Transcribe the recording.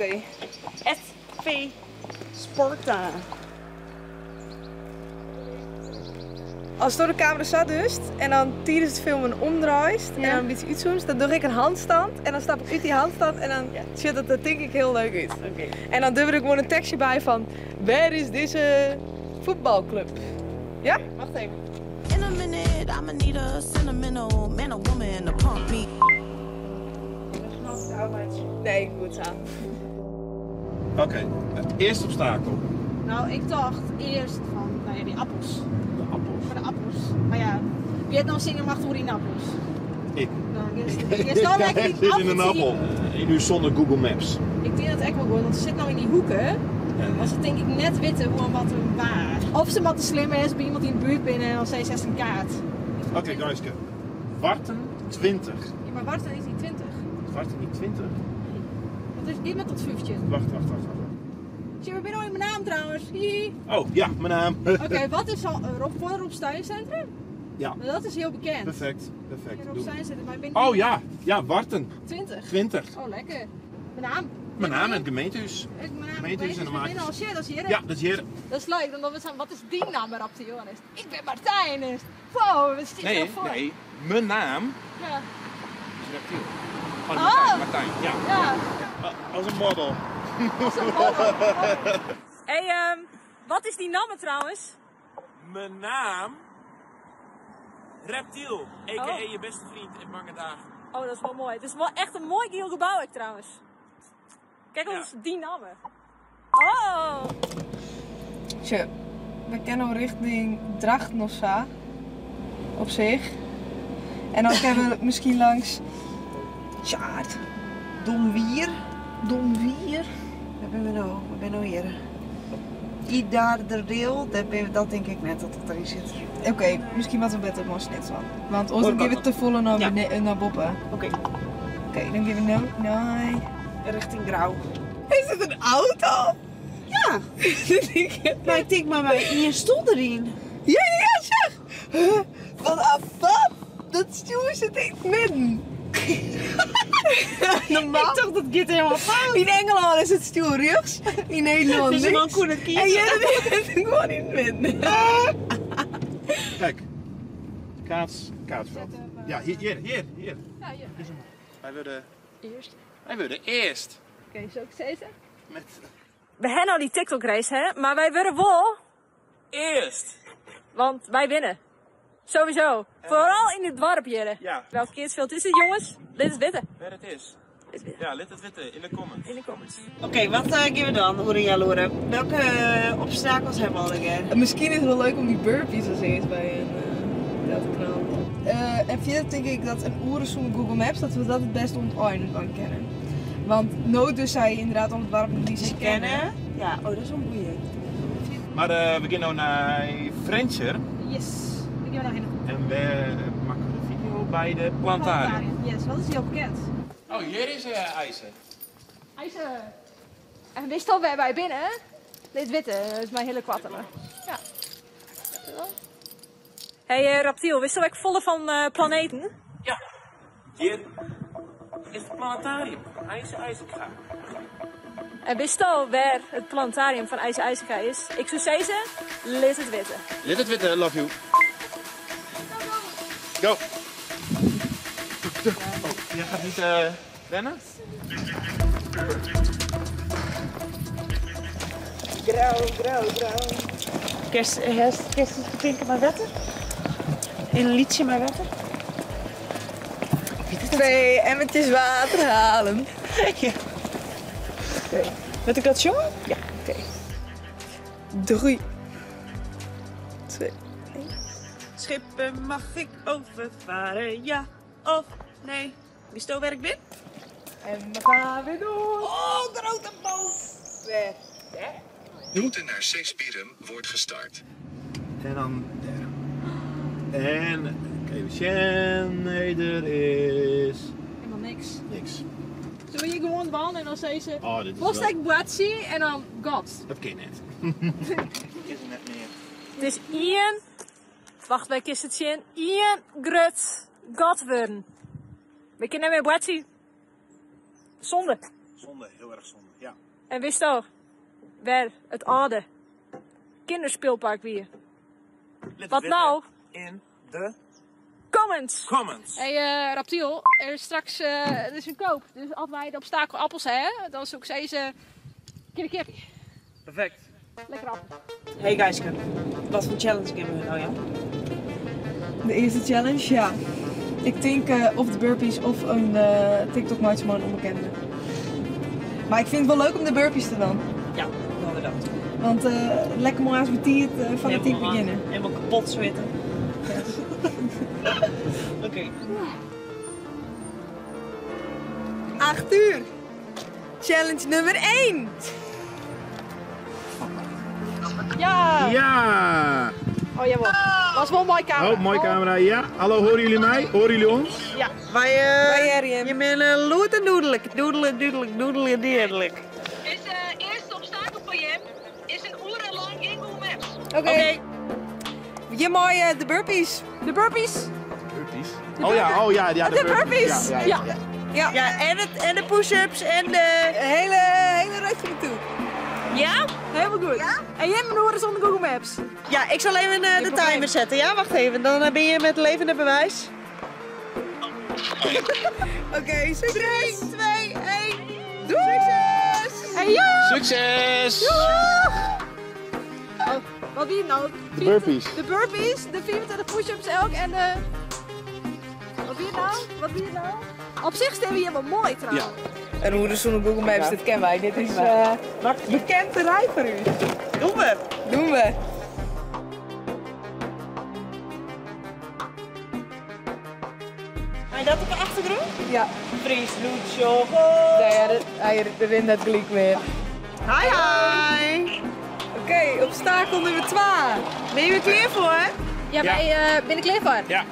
Oké. SV Sparta. Asto de kamera sa dochst en dan tidens it filmen omdraaist en dan in bytsje útzoomst, dan doch ik in handstand en dan stap ik út dy handstand en dan sjocht it der tink ik hiel leuk út. En dan dogge we der gewoan in tekstje by fan wêr is dizze fuotbalklup? Ja? Wacht even. In a minute, I'ma need a sentimental man or woman to pump me. Nee, goed sa. Oké, it earste obstakel. No, ik tocht earst fan, no ja, dy appels. De appels. Foar de appels. Mar ja, wie hat no sin om acht oere yn appels? Ik. Dan giest no lekker Ik dyn zit in een appeltsje appel. Nu zonder Google Maps. Ik tink dat ek wol goed, want se sit no yn dy hoeke. Want se tink ik net witte hoe en wat en waar. Of se moatte slim wêze by iemand yn de buert binne en dan sizze se in kaart. Oké, Gaiske. Warten 20. Ja, mar Warten is niet 20. Warten niet 20? Nee. Want is dit mar tot 15. Wacht, wacht, wacht, wacht. Zie, we binne al yn Menaam trouwens. Hihi. Oh, ja, Menaam. Oké, wat is al Rob voor Rob Stein Centrum? Ja. Maar dat is heel bekend. Perfect, perfect. Rob Doe. Stein Centrum, maar ik ben Oh ja, ja, Warten. 20. 20. Oh, lekker. Menaam. Menaam en het gemeentehuis. Het Menaam Gemeentehuis en de We maakjes. binnen al shit, dat is hier. Ja, dat is hier. Dat is leuk, want dan we zijn, wat is die naam erop te Johannes? Ik ben Martijn. Is. Wow, we zitten Nee, voor. nee, mijn naam Ja. is Reptiel. Oh, Oh. Martijn, Martijn, ja. Ja. Als een model. Als een model. Hey, wat is die naam trouwens? Mijn naam? Reptiel, a.k.a. Oh. je beste vriend in bange dagen. Oh, dat is wel mooi. Het is wel echt een mooi geel gebouw ook trouwens. Kijk, wat Ja. is die naam? Oh! Tje, we kennen richting Drachten of zo. Op zich. En dan kunnen we misschien langs Tjaard. Domwier. Domwier. Waar ben we nou? Waar ben nou hier? Idarderdeel, dat denk ik net dat dat erin zit. Oké, misschien wat we beter op ons net van. Want anders dan geven we te volle naar, Ja. naar boppen. Oké. Oké, dan geven we nou nee. Richting Grauw. Is het een auto? Ja. Maar ik denk maar bij je stoel erin. Ja, ja, ja, zeg. Huh? Wat een wat? Dat stuur zit in het midden. Normaal. Ik dacht dat Git helemaal fout. In Engeland is het stuur rechts, in Nederland Dus links. man kon het kiezen. En jij bent gewoon in het midden. Kijk, kaatsveld. Ja, hier, hier, hier. hier. Ja, hier. Wij worden Eerst. Wij worden eerst. Oké, zal ik zeggen? Met We hebben al die TikTok race, hè? Maar wij worden wel eerst. Want wij winnen. Sowieso. Vooral in het dorp, Jelle. Ja. Welk keersveld is het, jongens? Dit is witte. Waar het is. Dit is witte. Ja, lid het witte in de comments. In de comments. Oké, wat gaan we dan, Oeren Jaloeren? Welke obstakels hebben we al een keer? Misschien is het wel leuk om die burpees als eerst bij een te knallen. En verder denk ik dat een oerenzoen Google Maps, dat we dat het best ontarmen van kennen. Want nood dus zij inderdaad om het warm die ze kennen. Kennen? Ja, oh, dat is wel een goeie. Maar we gaan nou naar Frencher Yes. Ik ga nog in de en we maken de video bij de plantarium. Yes, wat is heel bekend? Oh, hier is IJzer. IJzer. En wist al waar wij binnen? Dit witte, dat is mijn hele kwattelen. Ja. Hey Raptiel, wist je dat ik volle van planeten? Ja, hier is het planetarium. IJzer, IJzerga. En wist je al waar het planetarium van IJzer IJzerga is? Ik zou zeggen, lid het witte. Lid het witte, love you. Go. Oh, jij gaat niet rennen? Grauw, grauw, grauw. Kerst, herfst, kerst is drinken maar wetter. Een liedje maar wetter. 2 emmertjes water halen. Ja. Weet ik dat jongen? Ja, oké. 3, 2, 1. Schippen mag ik overvaren, ja of nee? Wie is het werk bin? En we gaan weer door. Oh, grote boot! Weg. Route naar Seesbirum wordt gestart. En dan daar. En even zien. Nee, er is Helemaal niks. niks. Zullen we hier gewoon wandelen en dan zei ze... Oh, dit is wel... Bostek Boatsi en dan God. Dat ken je net. Is er net meer. Het is Ian. Wacht, bij kist het zien. Ian Grut Godwin. We kennen meer Boatsi. Zonde. Zonde, heel erg zonde, ja. En witsto wêr it âlde kinderspeelpark wie? Lit Wat het nou? weten In de Comments! comments. Hey Raptiel, er is straks er is een koop. Dus als wij de obstakel appels hebben, dan zoek ze ze kirikiri. Perfect. Lekker appel. Hey Gijske, wat voor challenge hebben we nou ja? De eerste challenge, ja. Ik denk of de burpees of een TikTok meitsje een onbekende. Maar ik vind het wel leuk om de burpees te doen. Ja, inderdaad. Want lekker mooi als we het fanatiek Helemaal, beginnen. Helemaal kapot zweten. Oké. 8 uur. Challenge nummer 1. Ja! Ja! Oh jawel. Was wel een mooie camera. Oh, mooie camera. Ja. Hallo, horen jullie mij? Horen jullie ons? Ja, wij, Wij RIM. Je bent loet en doedelijk. Doedelen, doedelijk, doedelen, dierlijk. Is eerste obstakel voor je is een urenlang in Google Maps. Oké. Je mooie de burpees. De burpees. Burpees. Oh ja, oh ja, ja, De burpees. Ja, ja, Ja. ja. Ja. Ja, en de push-ups en de... Hele ritje toe. Ja? Helemaal goed. En jij mijn oren zonder Google Maps. Ja, ik zal even de timer zetten. Ja, wacht even. Dan ben je met levende bewijs. Oké, succes. 3, 2, 1. Doei. Succes! En ja! Succes! Oh, wat wie nou? De burpees. De burpees, de 24 push-ups elk en de... Wat wie nou? Wat wie nou? Op zich staan we hier wel mooi trouwens. Ja. En hoe de zonder Google Maps, dit kennen wij. Dit is bekend terrein voor u. Doen we. Doen we. Ga je dat op de achtergrond? Ja. Fries bloed, choco. Nee, ja, hij wint het gelijk weer. Hi, hi. Oké, obstakel nummer 2. Ben je er klaar voor? Ja, wij ben ik klaar voor. Ja.